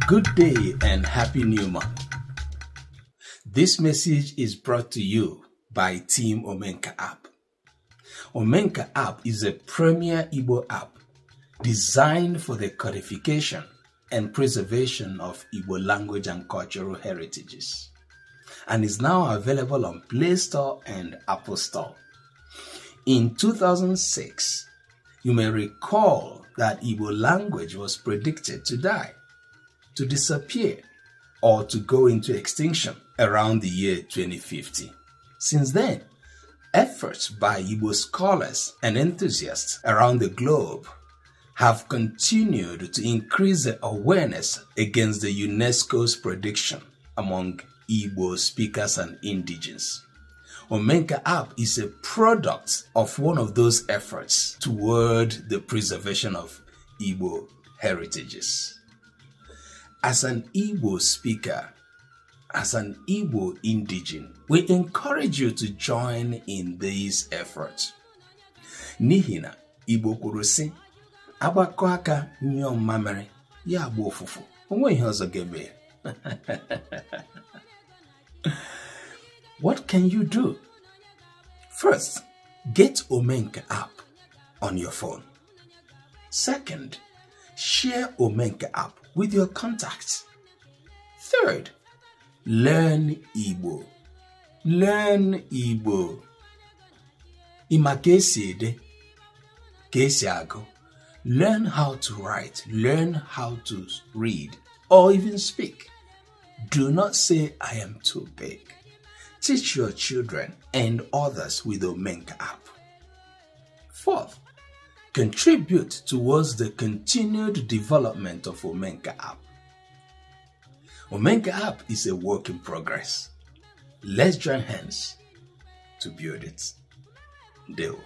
Good day and happy new month. This message is brought to you by Team Omenka App. Omenka App is a premier Igbo app designed for the codification and preservation of Igbo language and cultural heritages, and is now available on Play Store and Apple Store. In 2006, you may recall that Igbo language was predicted to die, to disappear, or to go into extinction around the year 2050. Since then, efforts by Igbo scholars and enthusiasts around the globe have continued to increase the awareness against the UNESCO's prediction among Igbo speakers and indigenes. Omenka App is a product of one of those efforts toward the preservation of Igbo heritages. As an Igbo speaker, as an Igbo indigene, we encourage you to join in these efforts. Nihina Igbo kwuru sị, agbakọ aka nyụọ mmamịrị, ya agba ụfụfụ, onwe ihe ọzọ ga-eme. What can you do? First, get Omenka App on your phone. Second, share Omenka App with your contacts. Third, learn Igbo. Learn Igbo. Ima ka esi ede, ka esi agụ. Learn how to write, learn how to read, or even speak. Do not say, I am too big. Teach your children and others with Omenka App. Fourth, contribute towards the continued development of Omenka App. Omenka App is a work in progress. Let's join hands to build it. Deo.